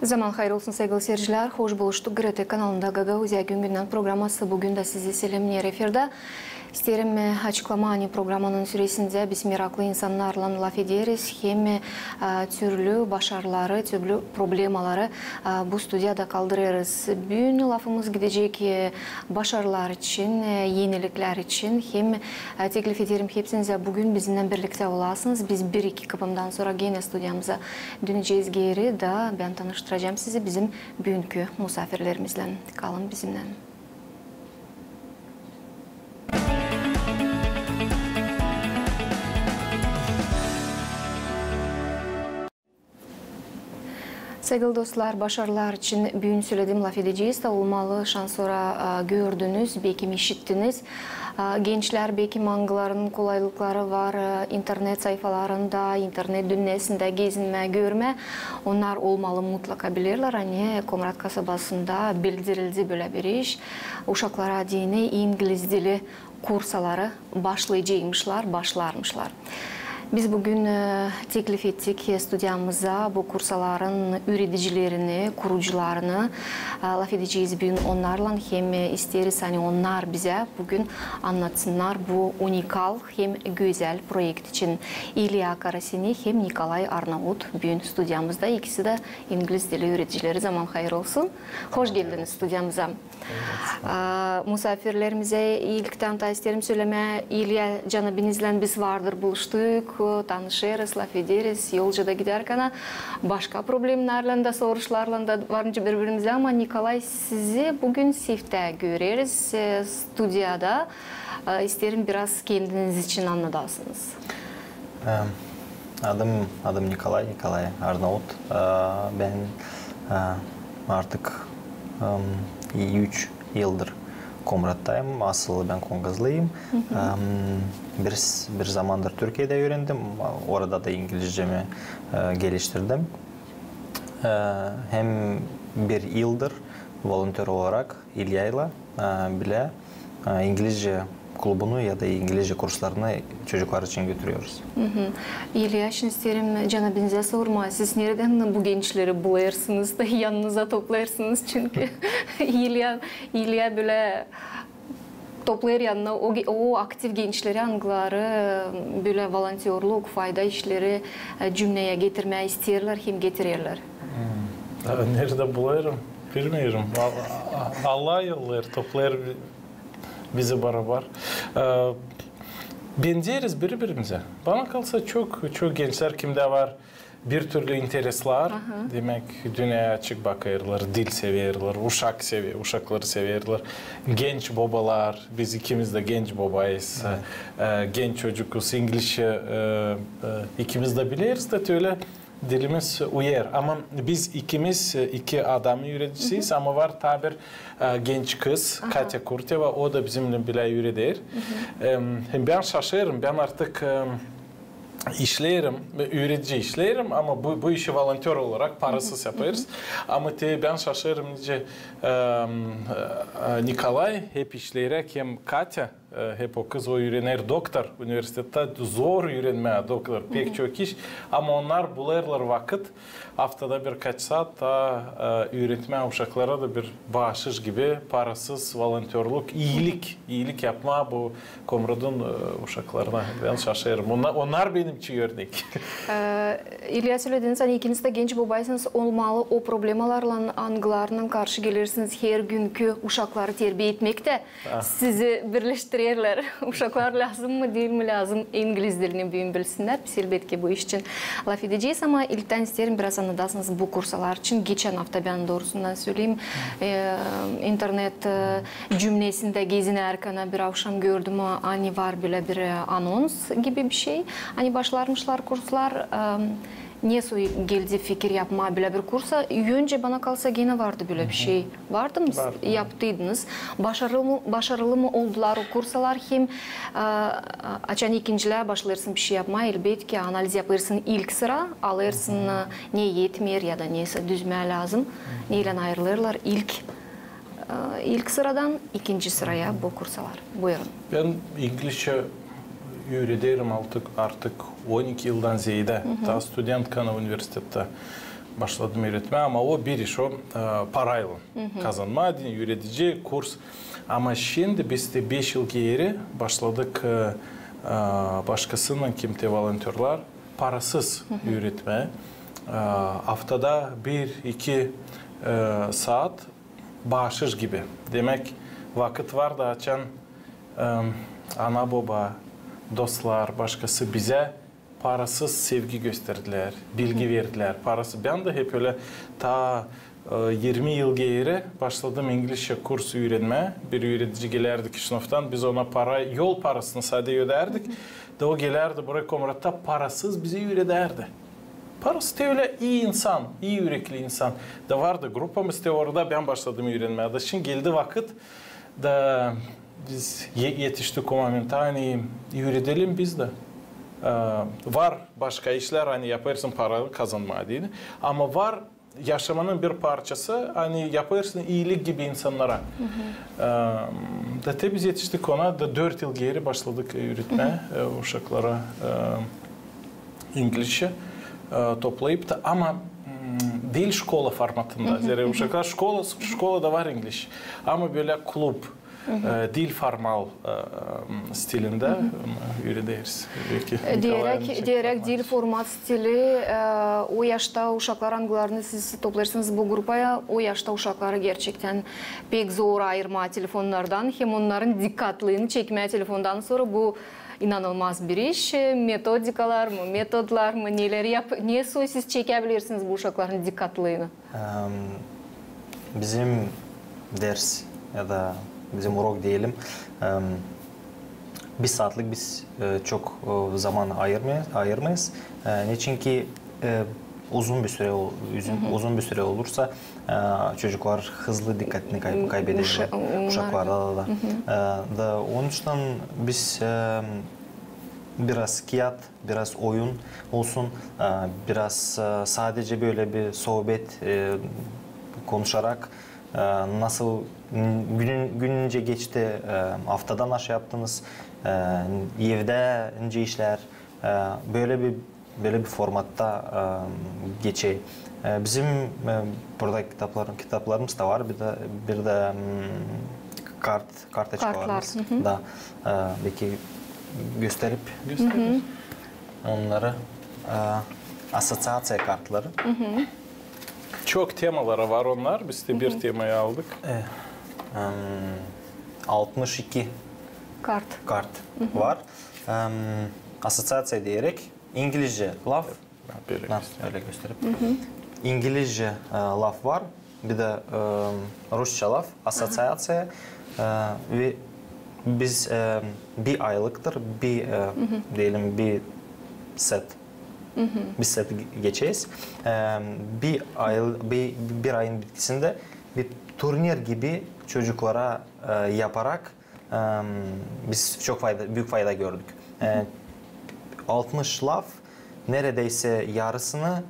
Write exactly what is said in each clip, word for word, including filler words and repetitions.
Zaman hayır olsun, saygılı seyircilär. Hoş buluştuk. GRT kanalında Gagauziya gün-gündän programası bugün dä sizi selemneer efirdä. İsteerim, e, açıklamaa, ani programanın süresindä biz meraklı insannarlan lafederiz hem, e, türlü başarıları, türlü problemaları, e, bu studiyada kaldırêrız. Büün lafımız gidecek, e, başarılar için, e, eniliklär için hem, e, teklif ederim hepsinizä büün bizimnän birliktä olasınız. Biz bir-iki kıpımdan sora genä studiyamıza dönecez geeri da bän tanıştıracam sizi bizim büünkü musaafirlerimizlän. Kalın bizimnän. Saygılı dostlar, başarılar için büün söledim, lafedecez dä, olmalı, şansora, a, gördünüz, bekim işittiniz. A, gençlär, bekim angılarının kolaylıkları var, a, internet sayfalarında, internet dünnesindä gezinmää, görmää. Onnar olmalı mutlaka bilerlär, ani Komrat kasabasında bildirildi bölä bir iş. Uşaklara deyni ingiliz dili kursaları başlayaceymışlar, başlarmışlar. Biz büün, e, teklif ettik, e, studiyamıza bu kursaların üüredicilerini, kurucularını, e, lafedecez büün onnarlan hem, e, isteeriz, ani onnar bizä büün annatsınnar bu unikal hem gözäl proekt için. İlya Karasini hem Nikolay Arnaut büün studiyamızda, ikisi dä ingiliz dili üüredicileri. Zaman hayır olsun. Hoş geldiniz studiyamıza. A, musaafirlerimizä ilktän taa isteerim sölemää, İlya Canabinizlän biz vardır buluştuk, tanışêrız, lafederiz, yolcuda gidärkän başka problemnarlan da, soruşlarlan da var nicä biri-birimizä, ama Nikolay, sizi büün siftä göreriz, e, studiyada. A, isteerim biraz kendiniz için annadasınız. Em, adım, adım Nikolay, Nikolay Arnaut. Ee, bän, e, artık, em, üç yıldır Komrattayım. Asıl bän kongazlıyım. Em, bir, bir zamandır Türkiyedä üürendim. Orada da ingilizcemi, e, geliştirdim. E, hem bir yıldır volontör olarak İlyaylan, e, bilä, e, ingilizce klubunu ya da ingilizce kurslarını çocuklar için götürüyoruz. İlya, şindi isteerim Canabinizä sormaa, siz neredän bu gençleri bulêrsınız da yanınıza toplêêrsınız? Çünkü İlya, İlya bölä toplêêr yanına o ge-, o aktiv gençleri, angıları bölä volontörluk, fayda işleri, e, cümneyä getirmää isteerlär hem getirerlär. Hmm. Neredä bulêrım? Bilmeerim. Al-, a-, Allah yollêêr, toplêêr bi-, bizi barabar. E, benzeriz biri-birimizä. Bana kalsa, çok, çok gençlär, kimdä var bir türlü intereslär, demäk, dünneyä açık bakêrlar, dil severlär, uşak seve-, uşakları severlär. Genç bobalar, biz ikimiz dä genç bobayız, e, genç çocukuz, İngilizcä, e, e, ikimiz dä bileriz da, ölä dilimiz uyêr. Ama biz ikimiz, e, iki adam üüredicisiyiz, ama var taa bir, e, genç kız, Katya Kurteva, o da bizimnän bilä üüreder. Em, hem bän şaşêrım, bän artık, em, işleerim, üüredici işleerim, ama bu, bu işi volontör olarak parasız yapêrız. Ama te bän şaşêrım, nicä, em, e, Nikolay hep işleerek hem Katya, e, hep o kız, o üürener doktor universitettä, zor üürenmää doktor, pek çok iş, ama onnar bulêrlar vakıt aftada birkaç saat taa, e, üüretmää uşaklara da bir baaşış gibi, parasız volontörlük, iilik, iilik yapmaa bu Komratın, e, uşaklarına. Bän şaşêrım. Onnar, onnar benim için örnek. E, İlya, sölediniz, ani ikiniz dä genç bobaysınız, olmalı, o problemalarlan, angılarınnan karşı gelersiniz hergünkü uşakları terbiä etmektä. Sizi birleştirerlär. Uşaklar lääzım mı, diil mi lääzım, ingiliz dilini büün bilsinnär? Biz, elbetki, bu iş için lafedecez, ama ilktän isteerim biraz annadasınız bu kursalar için. Geçän afta, bän doorusundan söleyim, e, internet, e, cümnesindä gezinärkän bir avşam gördüm, ani var bölä bir, e, anons gibi bir şey. Ani başlarmışlar kurslar, e, Nesoy geldi fikir yapmaa bölä bir kursa? Öncä, bana kalsa, genä vardı bölä bir şey. Vardı mı? Yaptıydınız. Başarılı mı, başarılı mı oldular o kursalar? Hem, e, açan ikincilää başlêêrsın bir şey yapmaa, elbetki, analiz yapêrsın ilk sıra, alêrsın, e, ne etmeer ya da neysä düzmää lääzım. Neylän ayırılêrlar ilk, e, ilk sıradan ikinci sıraya bu kursalar? Buyurun. Bän ingilizcä üürederim artık, artık on iki yıldan zeedä. Taa studentkana universitettä. başladım üüretmää, ama o bir iş, o, e, paraylan kazanmaa deyni, üüredici, kurs. Ama şindi biz dä beş yıl geeri başladık, e, e, başkasınnan, kim te volontörlar, parasız üüretmää. E, aftada bir, iki, e, saat baaşış gibi. Demäk, vakıt var da, açan, e, ana-boba, dostlar, başkası bizä parasız sevgi gösterdilär, bilgi verdilär. Parasız. Bän dä hep ölä, taa, e, irmi yıl geeri başladım ingilizçä kurs üürenmää. Bir üüredici gelärdi Kişinövdan, biz ona para, yol parasını sade ödärdik. Da o gelärdi burayı Komratta, parasız bizi üüredärdi. Parasız te ölä ii insan, ii ürekli insan. Da vardı grupamız te orada, bän başladım üürenmää. Da şindi geldi vakıt, da biz e-, etiştik o momenttä, ani üüredelim biz dä. E, var başka işlär, ani yapêrsın para kazanmaa deyni. Ama var yaşamanın bir parçası, ani yapêrsın iilik gibi insannara. E, da te biz etiştik ona, da dört yıl geeri başladık üüretmää, e, uşaklara, e, ingilizçä, e, toplayıp da, ama, m, diil şkola formatında. Zerä uşaklar şkola, şkolada var ingilizçä. Ama bölä klub, e, diil formal, e, m, stilindä, m, üürederiz. Belki Nikolayın çekecek. Deyäräk, deyäräk diil format stili, e, o yaşta uşaklar, angılarını siz toplêêrsınız bu grupaya, o yaşta uşakları gerçektän pek zor ayırmaa telefonnardan, hem onnarın dikkatlıını çekmää telefondan sora bu İnanılmaz bir iş. Metodikalar mı, metodlar mı, neleri yap-, ne soy siz çekäbilersiniz bu uşakların dikkatlıını? Em, bizim ders ya da bizim urok deyelim, em, bir saatlık biz, e, çok, e, zaman ayırmay-, ayırmayız. E, neçin ki, e, uzun bir süre ol-, uzun, uzun bir süre olursa, e, çocuklar hızlı dikkatini kay-, kaybederlär. Uşaklarda da. E, da onuştan biz, e, biraz kiyat, biraz oyun olsun, e, biraz, e, sadece böyle bir sohbet, e, konuşarak, e, nasıl günün, gününce geçti, e, aftadan aşa yaptınız, e, evdä nicä işlär, e, böyle bir böyle bir formatta, e, geçer. E, bizim, e, burada kitaplar, kitaplarımız da var. Bir de, bir de, m, kart, kartoçkalarımız da, e, belki gösterip onnarı, e, asosiaţiya kartları. Çok temaları var onnar. Biz dä bir temayı aldık. E, em, altmış iki kart var. Em, asosiaţiya deyäräk İngilizce laf. Bölä gösterip. İngilizce, e, laf var, bir dä, e, rusça laf, asosiaţiya, e, ve biz, e, bir aylıktır, bir, e, deyelim, bir set, bir set ge-, geçeriz. E, bir ay, bir, bir ayın bitkisindä bir turnir gibi çocuklara, e, yaparak Em, biz çok fayda, büük fayda gördük. E, altmış laf, neredeysä yarısını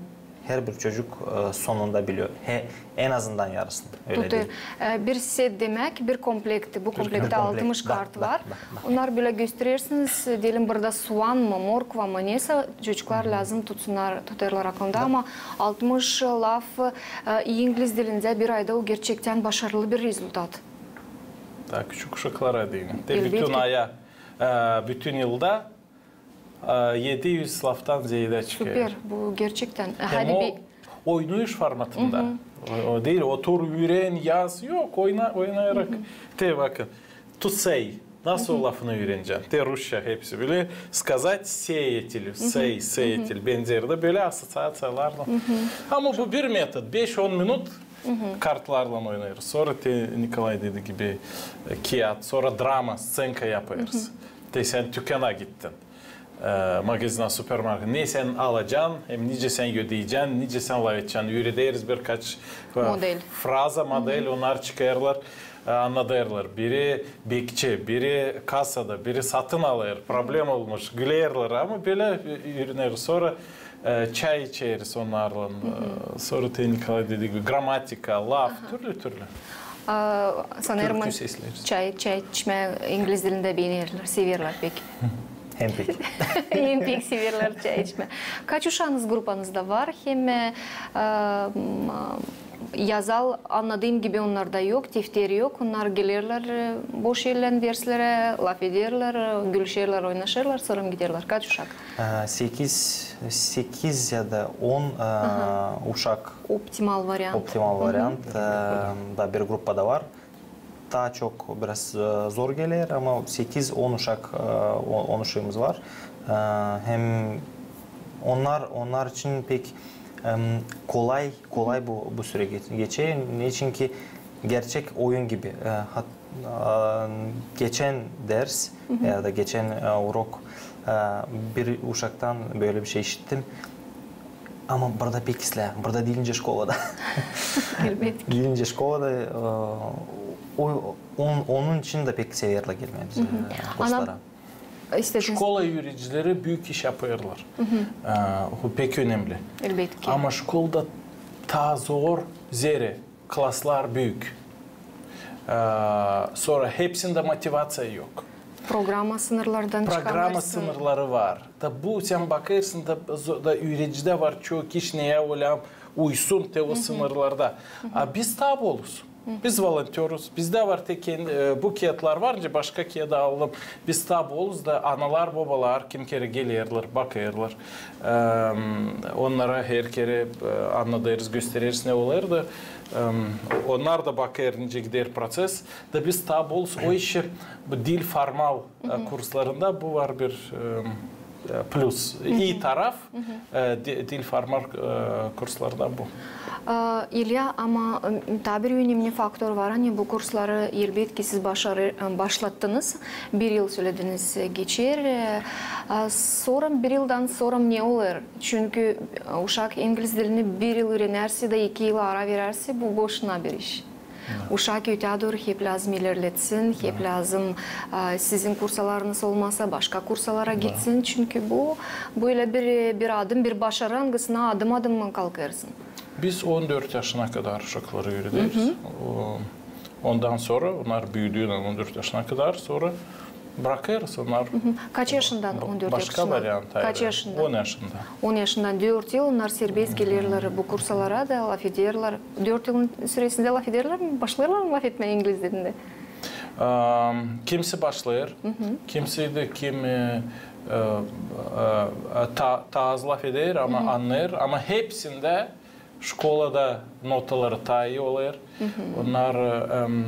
herbir çocuk, e, sonunda biliyor. He, en azından yarısını. Öyle diyeyim. E, bir set demäk, bir komplekti. Bu komplektä altmış kart var. Onnar bölä gösterersiniz, deyelim, burada suan mı, morkva mı, nesä, çocuklar lääzım tutsunnar, tutêrlar aklında. Ama altmış laf, e, ingliz dilindä bir ayda o gerçektän başarılı bir rezultat. Taa küçük uşaklara deyni. Te bütün aya, e, bütün yılda, e, edi üz laftan zeedä çıkêr. Super, bu gerçektän. Hem o oynayış formatında. O, o diil, otur, üüren, yaz. Yok, oyna, oynayarak. Te bakın, to say. Nasıl lafını üürenecän? Te rusça hepsi bölä. Сказать, сеятель, say, сеятель. Benzeri dä bölä asosiaţiyalarlan. Ama bu bir metod. Beş-on minut kartlarlan oynêêrız. Sora te Nikolay dedi gibi, e, kiyat, sora drama, sţenka yapêrız. Te sän tükana gittin, e, magazinä, supermarketa. Ne sän alacan, hem nicä sän ödeyecän, nicä sän lafedecän. Üürederiz birkaç, e, model, fraza, model, onnar çıkêrlar, e, annadêrlar. Biri bekçi, biri kasada, biri satın alêr, problema olmuş, gülerlär, ama bölä, e, üüreneriz. Sora, e, çay içeriz onnarlan. E, sora te Nikolay dedi gibi gramatika, laf, türlü-türlü. A, sanêrım, türkü sesleriz. Çay, çay içmää ingliz dilindä beenerlär, severlär pek. Hem pek. Hem pek severlär çay içmää. Kaç uşaanız grupanızda var? Hem, e, e, m, yazal, annadêım gibi, onnarda yok, defteri yok. Onnar gelerlär, e, boş ellän derslerä, lafederlär, e, gülüşerlär, oynaşêrlar, sora giderlär. Kaç uşak? E, sekiz, sekiz ya da on, e, uşak. Optimal variant. Optimal variant. E, da bir grupada var. Taa çok biraz, e, zor geler, ama sekiz, on uşak, e, o-, on uşaamız var. E, hem onnar, onnar için pek, em, kolay, kolay bu, bu süre geç-, geçer. Neçinki gerçek oyun gibi. E, hat-, e, geçän ders ya da geçän, e, urok, e, bir uşaktan bölä bir şey işittim. Ama burada pek islää, burada diil nicä şkolada. Elbetki. Diil nicä şkolada, e, o, on-, onun için dä pek severlär gelmää bizä, e, kurslara. Şkola üüredicileri büük iş yapêrlar. E, o pek önemli. Elbetki. Ama şkolada taa zor, zerä klaslar büük. E, sora hepsindä motivaţiya yok. Programa sınırlardan çıkamêrsın. Programa sınırları var. Da bu sän bakêrsın da, zo-, da üüredicä var çok iş, neyä olêr uysun te o sınırlarda. A biz taa boluz. Biz volontöruz. Bizdä var te ken-, e, bu kiyatlar var, nicä başka kiyada alalım. Biz taa boluz da analar, bobalar kim kerä gelerlär, bakêrlar. Em, onnara her kerä, e, annadêrız, göstereriz, ne olêr da, em, onnar da bakêr, nicä gider proţes. Da biz taa boluz o işi, bu dil formal, e, kurslarında bu var bir, em, e, plus. İi taraf, e, di-, dil formal, e, kurslarda bu. E, İlya, ama, e, taa bir önemli faktor var, ani bu kursları, elbetki, siz başarı-, e, başlattınız, bir yıl sölediniz, e, geçer, e, e, sora bir yıldan sora ne olêr? Çünkü, e, uşak ingliz dilini bir yıl üürenerse da iki yıl ara verärsä, bu boşuna bir iş. Uşak ötää dooru hep lääzım ilerletsin, hep lääzım, e, sizin kursalarınız olmasa, başka kursalara gitsin. Çünkü bu, bu ölä bir, bir adım, bir başarı, angısına adım-adım kalkêrsın. Biz on dört yaşına kadar uşakları üürederiz. O, ondan sora, onnar büüdüünä on dört yaşına kadar, sora brakêrız onnar. Kaç yaşından on dört yaşına? Başka variant ayrı. Kaç yaşından? On yaşında. On yaşından dört yıl onnar serbest gelerlär bu kursalara da lafederlär. Dört yılın süresindä lafederlär mi? Başlêêrlar mı lafetmää ingliz dilindä? Am, kimisi başlêêr, kimisi dä kim, e, e, e, ta-, taa az lafeder, ama annêêr, ama hepsindä şkolada notaları taa ii olêr. Onnar, e, em,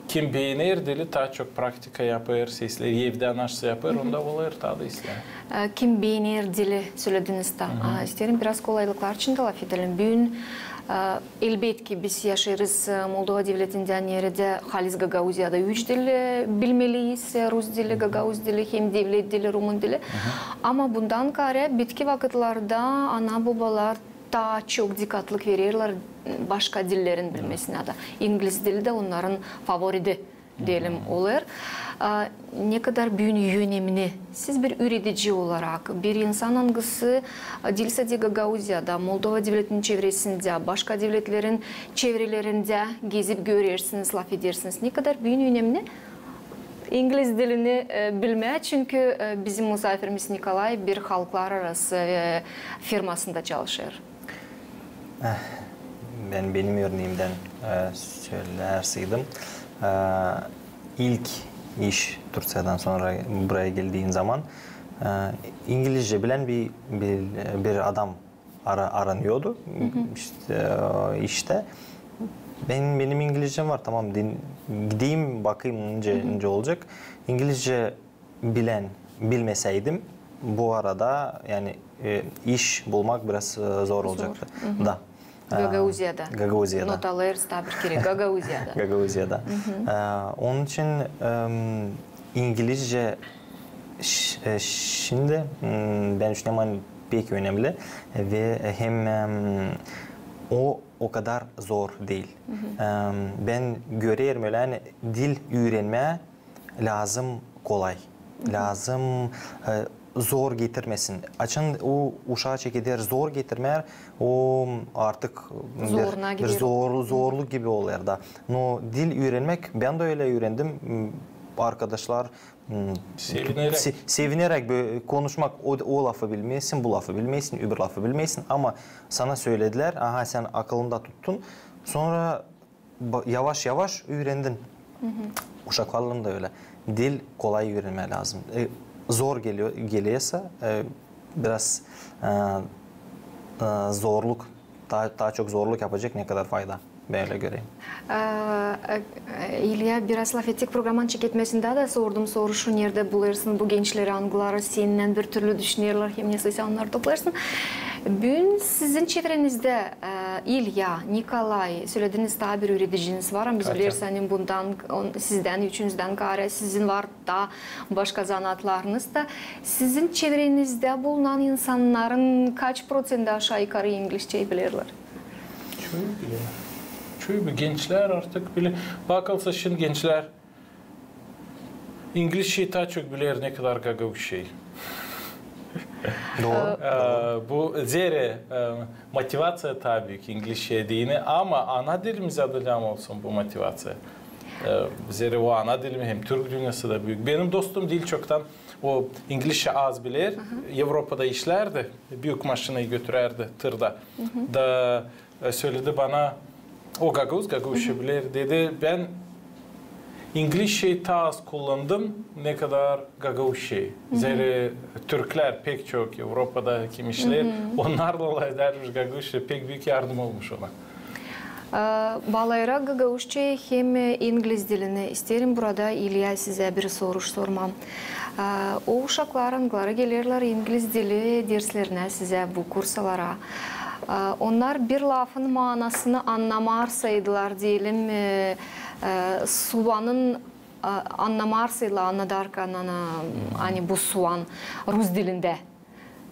kim beener dili, taa çok praktika yapêr, sesleri evdä nasıl yapêr, onda olêr taa da islää. E, kim beener dili, sölediniz taa. A, isteerim biraz kolaylıklar için dä lafedelim. Büün, e, elbetki, biz yaşêêrız, e, Moldova devletindä, neredä halis Gagauziyada üç dil, e, bilmeliyiz, e, rus dili, gagauz dili, hem devlet dili, rumun dili. Ama bundan kaarä bitki vakıtlarda ana-bobalar taa çok dikkatlık vererlär başka dillerin bilmesinä dä. İngliz dili dä onnarın favorisi, deyelim, olêr. A, ne kadar büün önemni. Siz bir üüredici olarak, bir insan, angısı, a, diil sade Gagauziyada, Moldova devletinin çevresindä, başka devletlerin çevrelerindä gezip görersiniz, lafedersiniz. Ne kadar büün önemni ingliz dilini, e, bilmää, çünkü, e, bizim musaafirimiz Nikolay bir halklararası, e, firmasında çalışêr. Eh, bän benim örneemdän, e, sölärseydim, e, ilk iş Turţiyadan sora buraya geldiim zaman, e, ingilizce bilän bir, bir, bir adam ara-, aranıyordu. İştä, e, iştä. Benim, benim ingilizcem var, tamam, din-, gideyim, bakayım, nicä, nicä olacek. İngilizce bilän, bilmesäydim, bu arada, yani, e, iş bulmak biraz, e, zor olacaktı. Da. E, Gagauziyada. Gagauziyada. Notalêêrız taa bir kerä, Gagauziyada. Gagauziyada. E, onun için, em, ingilizce ş-, e, şindi, m, bän düşünerim, pek önemli ve hem, em, o, o kadar zor diil. Em, bän görerim ölä, ani dil üürenmää lääzım kolay. Lääzım, e, zor getirmesin. Açan o uşaa çekeder zor getirmää, o artık bir, bir zor-, zorluk gibi olêr da. No dil üürenmäk, bän dä ölä üürendim. M, arkadaşlar, m, sevinerek, se- sevinerek böyle konuşmak, o, o lafı bilmeersin, bu lafı bilmeersin, öbür lafı bilmeersin, ama sana söledilär, aha, sän akılında tuttun, sora ba- yavaş-yavaş üürendin. Uşaklarlan da ölä. Dil kolay üürenmää lääzım. E, zor geliyor, geliyorsa, e, biraz, e, e, zorluk, taa, taa çok zorluk yapacek, ne kadar fayda. Bän ölä görerim. E, e, İlya, biraz lafettik programanın çeketmesindä dä sordum soruşu, neredä bulêrsın bu gençleri, angıları seninnän bir türlü düşünerlär, hem nesoysa onnarı toplêêrsın. Büün sizin çevrenizdä, e, İlya, Nikolay, sölediniz, taa bir üürediciniz var, ama biz bileriz, ani bundan, on-, sizdän, üçünüzdän kaarä sizin var taa başka zanaatlarınız da. Sizin çevrenizdä bulunan insannarın kaç proţenti aşaa-yukarı inglizçeyi bilerlär? Çoyu bile. Çoyu bile. Gençlär artık bile. Bakılsa, şindi gençlär inglizçeyi taa çok biler, ne kadar gagauzçayı. Dooru. E, bu zerä, e, motivaţiya taa büük inglizçä deyni, ama ana dilimiz adalyan olsun bu motivaţiya. E, zerä o ana dilimiz hem türk dünnesi dä büük. Benim dostum diil çoktan, o inglizçä az biler, Evropada işlärdi, büük maşinayı götürärdi tırda. Da, e, söledi bana, o gagauz, gagauzça biler, dedi, bän inglizçeyi taa az kullandım, ne kadar gagauzçayı. Zerä türklär pek çok Evropada kim işleer, onnarlan lafedärmiş gagauzça, pek büük yardım olmuş ona. E, baalayrak gagauzçayı hem ingliz dilini, isteerim burada, İlya, sizä bir soruş sormaa. E, o uşaklar, angıları gelerlär ingliz dili derslerinä sizä, bu kursalara, e, onnar bir lafın maanasını annamarsaydılar, deyelim, e, e, suvanın, e, annamarsaydılar, annadarkan, ani bu suvan rus dilindä.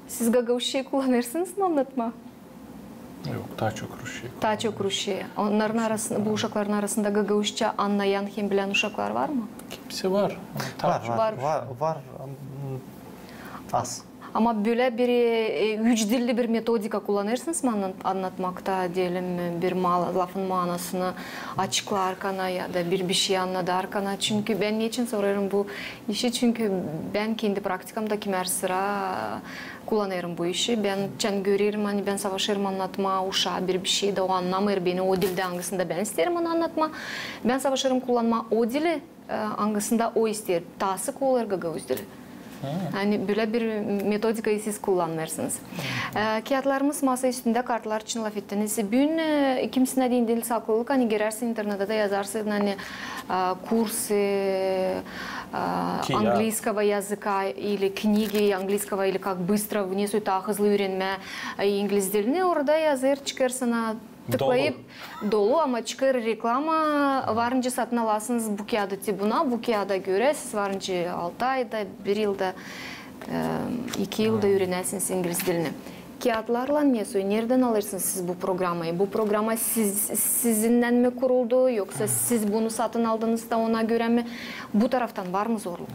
Siz gagauzçayı kullanêrsınız mı annatmaa? Yok, taa çok rusçayı. Taa çok rusçayı. Onnarın arasında, bu uşakların arasında gagauzça annayan hem bilän uşaklar var mı? Kimisi var. Var, var, var, var, m, az. Ama bölä bir, e, üç dilli bir metodika kullanêrsınız mı anna-, annatmakta, deyelim, bir ma-, lafın maanasını açıklarkana ya da bir, bir şey annadarkana? Çünkü bän neçin sorêrım bu işi? Çünkü bän kendi praktikamda kimär sıra kullanêrım bu işi. Bän çän görerim, ani bän savaşêrım annatmaa uşaa bir, bir şey da o annamêêr beni o dildä, angısında bän isteerim onu annatmaa. Bän savaşêrım kullanmaa o dili, e, angısında o isteer. Taa sık olêr gagauz dili. Ani bölä bir metodikayı siz kullanêrsınız. E, kiyatlarımız masa üstündä, kartlar için lafettiniz. Büün, e, kimsinin deyni diil saklılık, ani girersin internettä da yazarsın, ani, e, kursı, e, английского языка или книги английского или как быстро, nesoy taa hızlı üürenmää, e, ingliz dilini, orada yazêr, çıkêr sana tıklayıp, dolu, ama çıkêr reklama, varınca satın alasınız bu kiyada, te buna, bu kiyada görä siz varınca altı ayda, bir yılda, e, iki yılda üürenäsiniz ingliz dilini. Kiyatlarlan nesoy, neredän alêrsınız siz bu programayı? Bu programa siz, sizinnän mi kuruldu, yoksa siz bunu satın aldınız da ona görä mi? Bu taraftan var mı zorluk?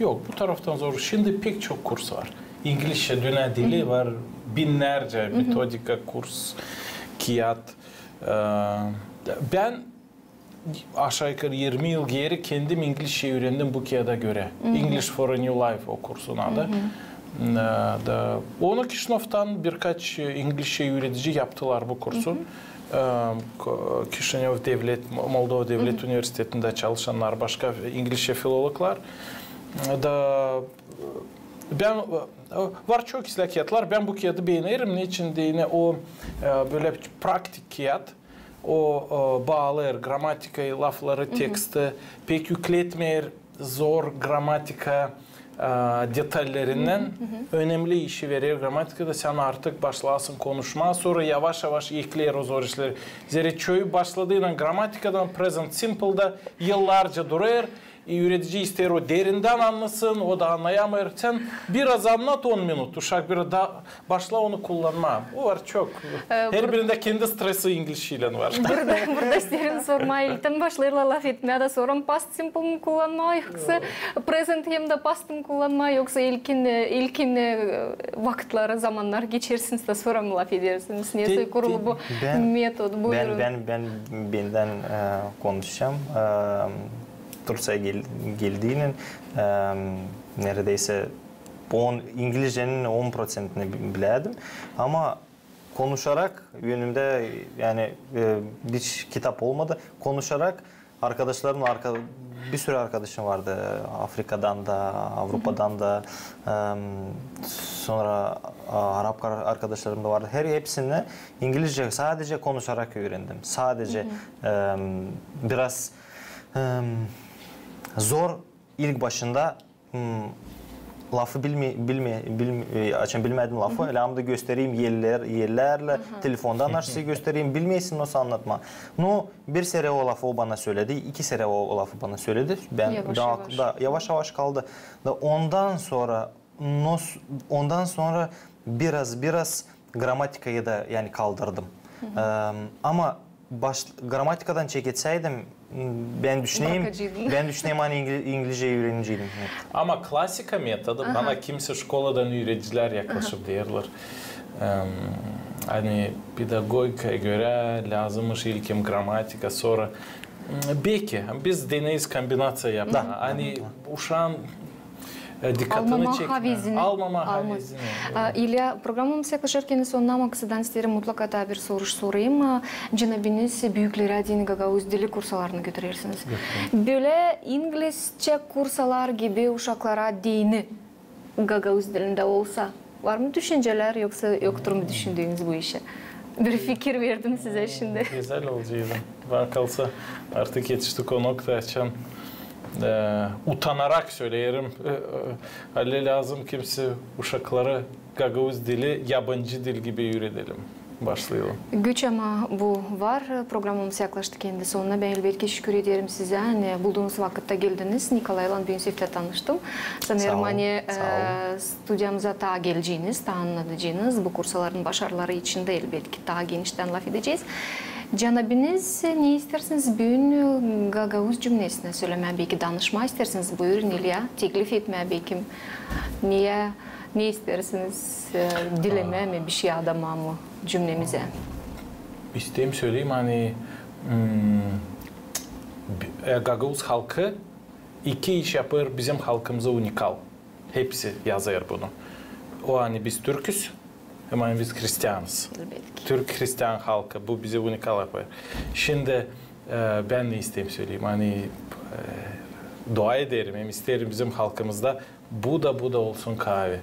Yok, bu taraftan zor. Şindi pek çok kurs var. İngilizçä dünnä dili var, binnärcä metodika, kurs, kiyat. E, bän aşağı yukarı irmi yıl geeri kendim inglizçeyi üürendim bu kiyada görä. English for a New Life o kursun adı. E, da onu Kişinövdan birkaç, e, inglizçeyi üüredici yaptılar bu kursu. E, K-, Kişinöv devlet, Mo-, Moldova Devlet Universitetindä çalışannar, başka inglizçä filologlar. E, da, e, bän, e, var çok islää kiyatlar, bän bu kiyadı beenerim, neçin deyni o, e, bölä praktik kiyat. O, e, baalêêr gramatikayı, lafları, teksti, pek ükletmeer zor gramatika, e, detallarından. Önemli işi verer gramatikada, sän artık başlarsın konuşmaa, sora yavaş-yavaş ekleer o zor işleri. Zerä çoyu başladıynan gramatikadan, present simple'da yıllarca durêr, e, üüredici isteer o derindän annasın, o da annayamêêr. Sän biraz annat on minut, uşak biraz da başla onu kullanmaa. O var çok. E, her birindä kendi stresi inglizçeylän var. Burada, burada isteerim sormaa, ilktän başlêêrlar lafetmää da sora past simple mı kullanmaa, yoksa present hem dä past mı kullanmaa, yoksa ilkin, e, ilkin, e, vakıtları, zamannar geçersiniz da sora mı lafedersiniz? Nesoy kurulu bu metod? Buyurun. Bän, bän, bän, bendän, e, konuşacam. E, Türkiyeyä gel-, geldiynän, e, neredeysä on, İngilizcenin on proţentini bi-, bilärdim. Ama konuşarak, önümdä, yani, e, hiç kitap olmadı. Konuşarak arkadaşlarımnan, arka-, bir sürü arkadaşım vardı. Afrikadan da, Avrupadan da, e, sonra, a, arap kar-, arkadaşlarım da vardı. Her hepsini İngilizce sadece konuşarak üürendim. Sadece, e, biraz, e, zor ilk başında, m, lafı bilme-, bilme-, bilme-, e, açan bilmärdim lafı, lääzımdı göstereyim eller-, ellerlän, telefondan açıp göstereyim, bilmeersin nasıl annatmaa. Nu, bir serä o lafı o bana söledi, iki serä o, o lafı bana söledi. Bän yavaş-yavaş. Da, yavaş-yavaş kaldı. Da ondan sonra, nos-, ondan sonra biraz, biraz gramatikayı da, yani, kaldırdım. E, ama baş-, gramatikadan çeketsäydim, m, bän düşüneyim, bän düşüneyim, ani İngili-, İngilizceyi üüreneceydim. Evet. Ama klasika metodu, bana kimsä şkoladan üüredicilär yaklaşıp deerlär, em, ani pedagogikaya görä lääzımmış ilkin gramatika, sora, m, beki, biz deneeriz kombinaţiya yapmaa. Ani uşaan e, dikkatını çekmää. Almamaa havezini. Almamaa havezini. A, İlya, programamız yaklaşêr kendi sonuna, ama kısadan isteerim mutlaka taa bir soruş sorayım. A, cenabınız büükleri deyni gagauz dili kursalarına götürersiniz. Bölä ingilizçä kursalar gibi uşaklara deyni gagauz dilindä olsa, var mı düşüncelär, yoksa yoktur mu düşündüünüz bu işä? Bir fikir verdim sizä şindi. Gözäl olaceydı. Bana kalsa, artık etiştik o noktaya, açan, e, utanarak söleerim, e, e, ani lääzım kimsä uşakları gagauz dili yabancı dil gibi üüredelim. Başlayalım. Güç, ama bu var. Programamız yaklaştı kendi sonuna. Bän elbetki şükür ederim sizä, ani bulduunuz vakıtta geldiniz. Nikolaylan büün seftä tanıştım. Sanêrım, ani, e, studiyamıza taa geleceniz, taa annadacênız. Bu kursaların başarıları için dä elbetki taa geniştän lafedecez. Cenabınız, ne isteersiniz büün gagauz cümnesinä sölemää, beki danışmaa isteersiniz, buyurun, İlya, teklif etmää, beki, ne, ne isteersiniz, e, dilemää mi, bişey adamaa mı cümnemizä? İsteerim söleyim, ani, m, bi-, e, gagauz halkı iki iş yapêr bizim halkımızı unikal. Hepsi yazêr bunu. O, ani biz türküz, hem ani biz hristianız. Elbetki. Türk hristian halkı, bu bizi unikal yapêr. Şindi, e, bän ne isteerim söleyim, ani, e, dua ederim, hem isteerim bizim halkımızda bu da, bu da olsun kaavi.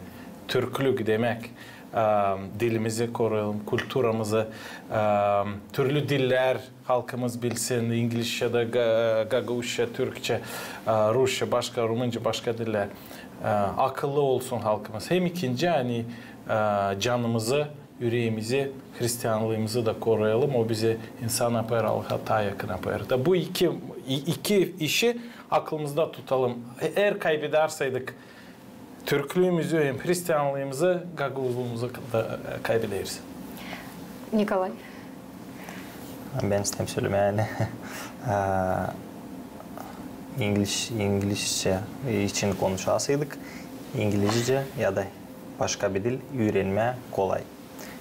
Türklük demäk, e, dilimizi koruyalım, kulturamızı, e, türlü dillär, halkımız bilsin, ingilizçä dä, ga-, gagauzça, türkçä, e, rusça, başka, rumınca, başka dillär. E, akıllı olsun halkımız. Hem ikinci, ani, e, canımızı, üreemizi, hristianlıımızı da koruyalım. O bizi insan yapêr, Allaha taa yakın yapêr. Da bu iki, i-, iki işi aklımızda tutalım. E-, eer kaybederseydik, türklüümüzü hem hristianlıımızı, gagauzluumuzu da, e, kaybederiz. Nikolay? Bän isteerim sölemää, ani, e, ingliz-, ingilizçä için konuşasaydık, ingilizcä ya da başka bir dil üürenmää kolay.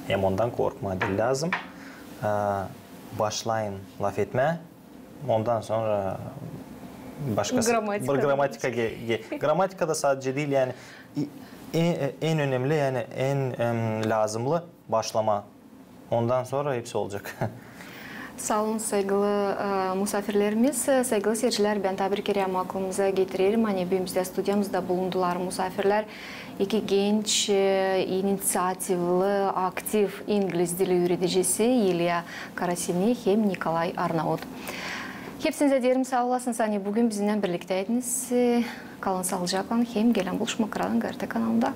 Hem ondan korkmaa diil lääzım. E, başlayın lafetmää, ondan sora başkası. Gramatika. Bir gramatika ge-, ge-, gramatika da sadecä diil, yani, i-, en, en önemli, yani, en, em, lääzımlı başlamaa. Ondan sora hepsi olacek. Saa olun, saygılı, e, musaafirlerimiz. Saygılı seyircilär, bän taa bir kerä aklımıza getirerim, ani büün bizdä studiyamızda bulundular musaafirlär. İki genç, e, iniţiativli, aktiv ingliz dili üüredicisi İlya Karasini hem Nikolay Arnaut. Hepsinizä deerim saa olasınız, ani büün bizimnän birliktäydiniz. E, kalın saalıcaklan hem gelän buluşma kıralım GRT kanalında.